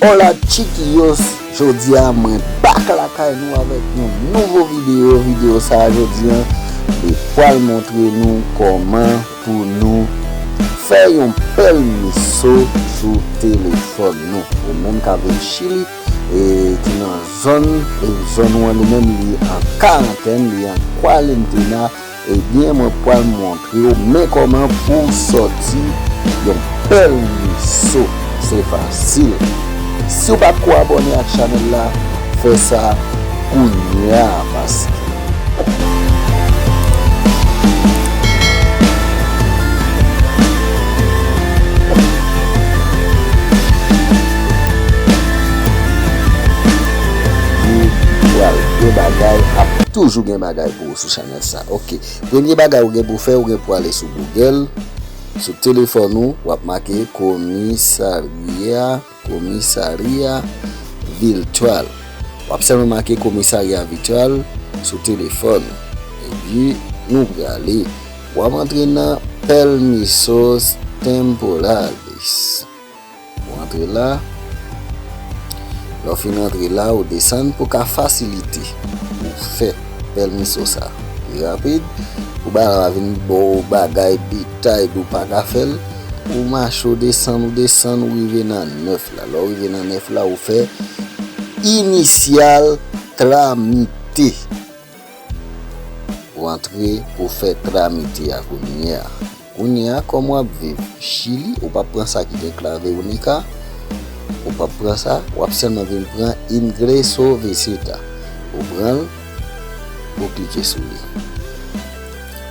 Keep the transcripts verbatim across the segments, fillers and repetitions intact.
Hola chiquillos, jodi a mwen back lakay nou avèk yon nouvo videyo. Videyo sa a jodi a, li pral montre nou kòman pou nou fè yon pèl miso sou telefòn nou. Ou menm k ap viv Chili, e ki nan zòn, e zòn ou an li menm li an karantèn, li an kwalentina, ebyen, mwen pral montre w men kòman pou w sòti yon pèl miso. Se fasil. Si w pa t ko abòne ak chanèl la, fè sa kounye a, paske pral gen bagay, ap toujou gen bagay pou ou sou chanèl sa. Ok. Premye bagay ou gen pou fè, ou gen pou ale sou Google, sou telefòn ou, w ap make komisarya, komisarya virtual. W ap sèlman make komisarya virtual sou telefòn ou. Epi, nou prale. W ap antre nan permisos temporales. Ou antre la. Lè w fin antre la, ou desann pou ka fasilite ou fè pèl miso sa pi rapid. Pou bagay la pa vin ba w bagay detay, ou pa ka fè l. Ou mache, ou desann, ou desann, ou rive nan nèf la. Lè w rive nan nèf la, ou fè inisial tramite. Ou antre pou fè tramite a kounye a. Kounye a, kòm w ap viv Chili, ou p ap pran sa ki gen Clave Única. Ou p ap pran sa, w ap sèlman vin pran Ingreso Visita. Ou pran l, ou klike sou li.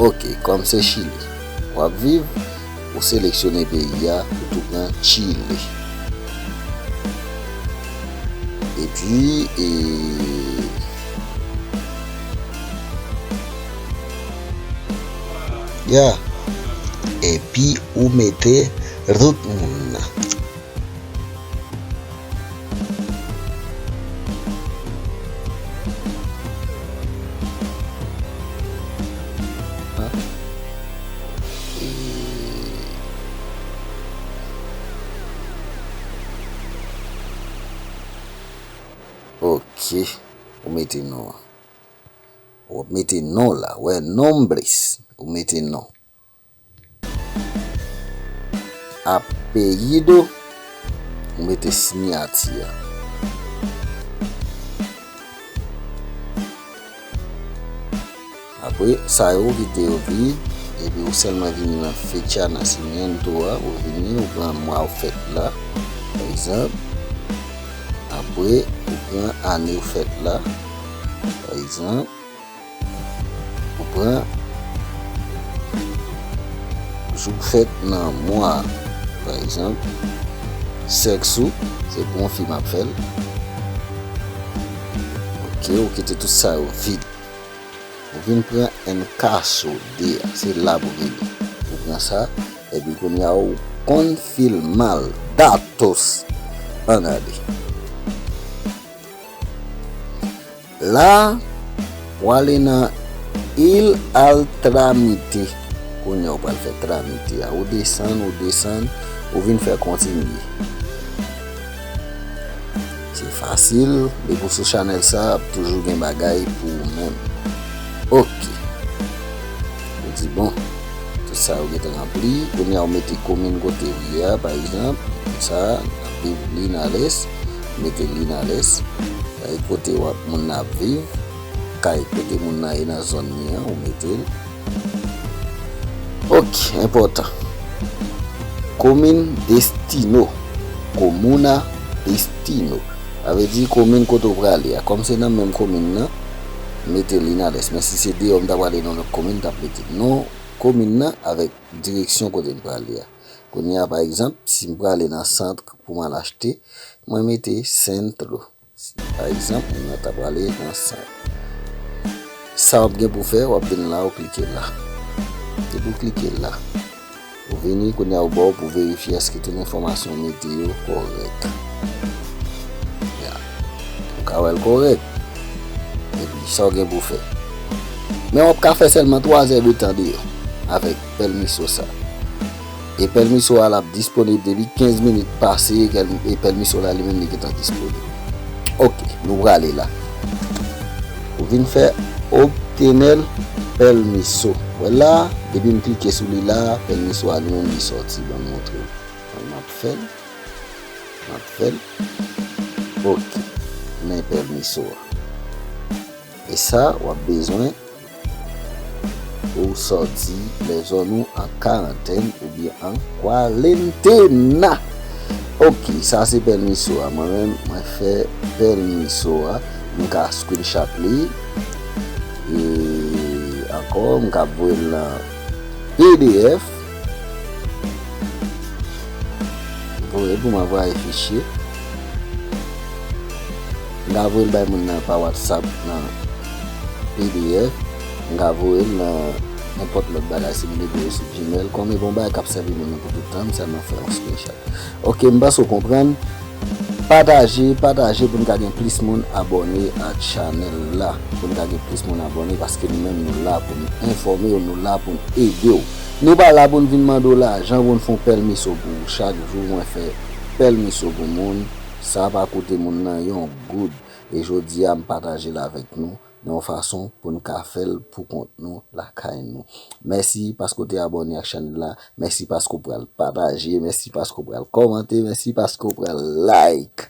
Ok, kòm se Chili w ap viv, ou seleksyone peyi a, ou tou pran Chile. Epi, e, ya. Epi ou mete root moun nan. Ok, ou mete non an. Ou ap mete non la, wè, nombres, ou mete non. Apelyido, ou mete siyati a. Apre, sa yo ou kite yo vid, epi ou sèlman vini nan fecha nasimiento a, ou vini, ou pran mwa ou fèt la, pa egzanp. Apre, ou pran ane ou fèt la, pa egzanp. Ou pran jou k fèt nan mwa a, pa egzanp, sèks ou, se pou yon fi m ap fè l. Ok, ou kite tout sa yo vid. Ou vin pran en caso de a, se la pou vini. Ou pran sa, epi kounye a ou confirmar datos. Ann ale. La, w ale nan ir al trámite. Kounye a w pral fè tramite a. Ou desann, ou desann, ou vin fè kontinye. Se fasil, depi w sou chanèl sa, ap toujou gen bagay pou ou menm. Ok. Ou di, bon, tout sa yo gentan ranpli. Kounye a, ou mete komin kote ou ye a, pa egzanp, sa, n ap viv Linares, mete Linares. Kay kote w ap, moun nan ap viv, kay kote moun nan ye nan zòn li an, ou mete l. Ok, enpòtan. Komin destino, comuna destino. Sa vle di komin kote w prale a. Kòm se nan menm komin nan, mete Linares. Men si se deyò m ta prale nan lòt komin, m t ap mete non komin nan avèk direksyon kote m prale a. Kounye a, pa egzanp, si m prale nan sant pou m al achte, mwen mete centro. Pa egzanp, moun nan ta prale nan sant. Sa w ap gen pou fè, w ap vin la, ou klike la. Depi w klike la, ou vini, kounye a ou ba w pou verifye èske tout enfòmasyon w mete yo kòrèk. Ya. Ou ka wè l kòrèk. Epi, sa w gen pou fè. Men w ap ka fè sèlman twa zè de tan deyò avèk pèl miso sa. E pèlmiso a l ap disponib depi kenz minit pase, e pèlmiso la li menm li gentan disponib. Ok, nou prale la. Ou vin fè obtenel pèlmiso. Wè la, depi m klike sou li la, pèlmiso a li menm li sòti. Ban m montre w. M ap fè l. M ap fè l. Ok. Men pèlmiso a. E sa, w ap bezwen pou w sòti lè zòn ou an karantèn oubyen an kwalentena. Ok, sa se pèlmiso a. Mwen menm, mwen fè pèlmiso a. M ka screenshot li. E ankò, m ka voye l nan P D F. Voye pou m anvoye fichye. M ka voye l bay moun nan pa WhatsApp nan P D F. M ka voye l nan nenpòt lòt bagay si m te voye sou Gmail. Kòm e bon bagay k ap sèvi moun nan pou tout tan, m sèlman fè yon screenshot. Ok, m panse w konprann. Pataje, pataje pou n ka gen plis moun abòne ak chanèl la. Pou n ka gen plis moun abòne paske nou menm nou la pou n enfòme w, nou la pou n ede w. Nou pa la pou n vin mande w lajan pou n fè yon pèlmiso pou ou. Chak jou mwen fè pèlmiso pou moun. Sa pa koute moun nan yon goud. E jodi a m pataje l avèk nou nan yon fason pou n ka fè l pou kont nou lakay nou. Mèsi paske w te abòne ak chanèl la. Mèsi paske w pral pataje. Mèsi paske w pral kòmante. Mèsi paske w pral like.